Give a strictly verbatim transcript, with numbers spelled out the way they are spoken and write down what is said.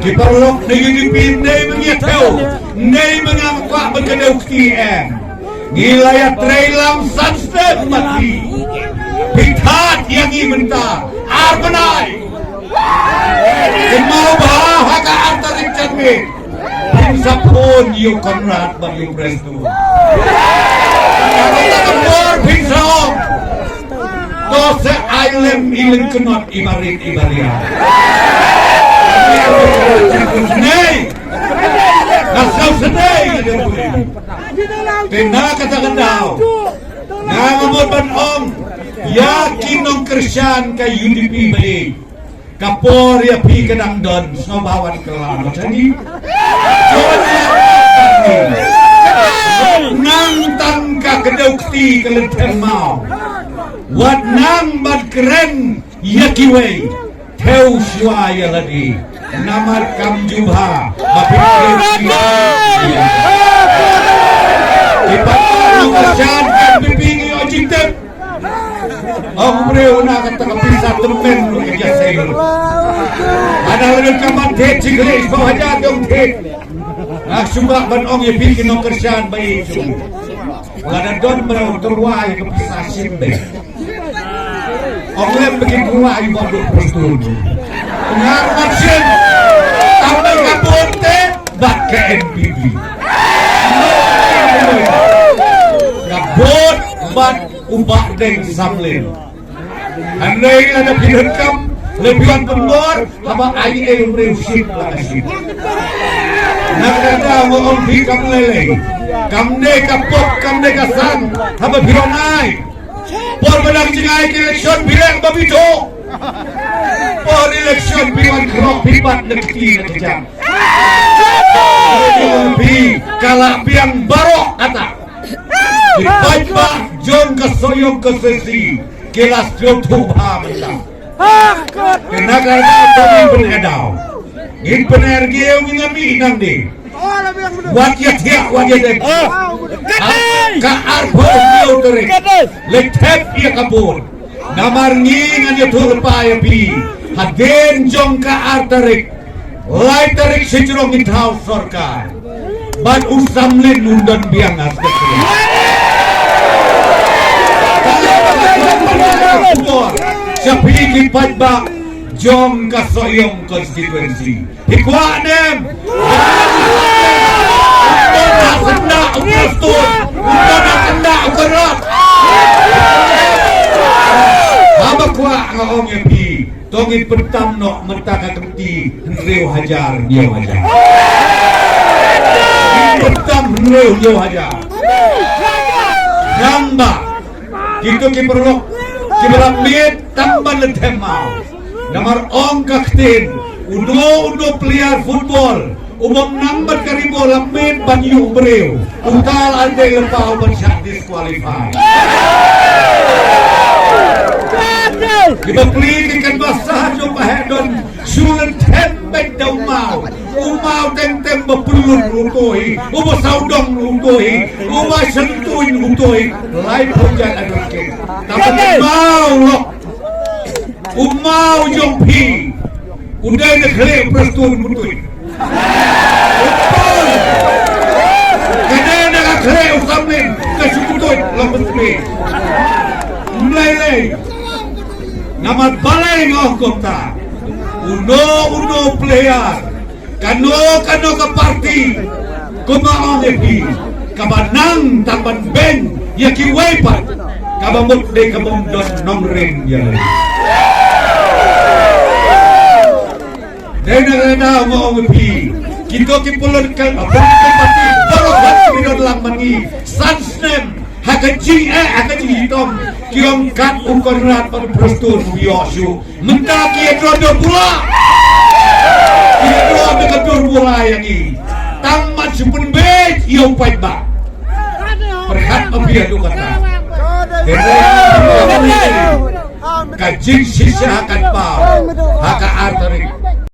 Ki paralok na U D P, ym dei ba ngi ïa thew, ym dei ba nga kwah ban kdew kti, em. Ngi la ïatrei lang san snem bad phi. Phi thad ïa ngi mynta ar bnai. Kynmaw ba ha ka ar tarik janmiet phin sa phone ïa u Conrad bad ïa u Prestone. Ka por phin sa ong, to sa ai lem i lyngknot i barit i baria. Nei, nga sngewsynei ïa u. Te na kata ka daw nga mut ban ong ïa ki nongkyrshan ka U D P ba ïeit. Ka por ïa phi ka dang don, sngewbha wan kylla noh shane. Nang tang ka kdew kti ka lynthem maw. Wat nang ban kren ïa kiwei. Thew shuwa ïa lade. Namar kam jubha ba phi kren ïa ki. Ki paidbah nongkyrshan ka N P P ngi ïoh jingtip. Ong u briew na kata ka pisa tymmen ruh ka jia sailor. Haba la don ka mat thied shi khlieh shiphew hajar jong thied. Nga shu kwah ban ong ïa phi ki nongkyrshan ba ïeit shuh. Lada don ba rwai ka pisa shim beit. Ong lem ba ki rwai ba duk Prestone. Nga mat shim. Tang ba ka bun te bad ka N P P. Ka bun bad u Bah Deng Samlin. Hynrei lada phi donkam, lada phi wan pynbor, haba ai ei u briew shim la ka shim. Na kata nga ong phi kam lei lei. Kam dei ka pop, kam dei ka san, haba phi wan ai. Por ba dang jngai ka election phi leh ba phi to. Por election phi wan khrok phi pat na kti na kjat. Phi ka la biang baroh kata. Ki paidbah jong ka Sohiong constituency ki la sngewthuh bha mynta. Kane ka daw ngin pyneh daw. Ngin pyneh ruh ngin ïa mih nangne. Wat ïa thiah, wat ïa dep. Ka arphew hynñiew tarik. Leit thep ïa ka vote. Namar ngi ngan ïathuh lypa ïa phi. Hadien jong ka ar tarik. Lai tarik shi jrong ngin thaw sorkar. Bad u Samlin un don biang ha Secretariat. Sha phi ki paidbah jong ka Sohiong constituency. Phi kwah ne em? Don ha syndah u Prestone, don ha syndah u Conrad. Haba kwah nga ong ïa phi. To ngin pyntam noh mynta ka kmti hynriew hajar hynñiew hajar. Ngin pyntam hynriew hynñiew hajar. Nangba kito ki paralok kiba la miet tang ban leit them maw. Namar ong ka ktien, uno uno player football u bym nang bad ka ri bol la miet ban ïuh briew. Uta la dei lypa u ban shah disqualify. Ki bapli ki kan ba sah jong ba heh don shu leit them beit da u maw. U maw teng teng ba pynlut ruh uto hi, u ba sawdong ruh uto hi, u ba shyntuiñ ruh uto hi. Laiphew jan advocate. Tang ba maw lok. U maw jong phi u dei na khlieh u Prestone mynta. U Paul ka dei na ka khlieh u Samlin ka shu kut long mynta. Ym lei lei. Namar balei nga ong kumta? Uno uno player. Kano kano ka parti, kumba ong ïa phi, kaba nang tang ban beiñ ïa kiwei pat, kaba mut dei ka bym don nongrim ïa lade. Dei na kata nga ong ïa phi, kito ki political, political party baroh pat kiba don lang bad ngi san snem ha ka jingeh, ha ka jingshitom, ki ong kat u Conrad bad u Prestone u ïoh shuh. Mynta ki ïa dur bula. Ki ïa dur da ka dur bula ïa ngi. Tang ban shu pynbeit ïa u paidbah. Pyrkhat ma phi haduh katta. Ka jingshisha ha ka paw ha ka ar tarik.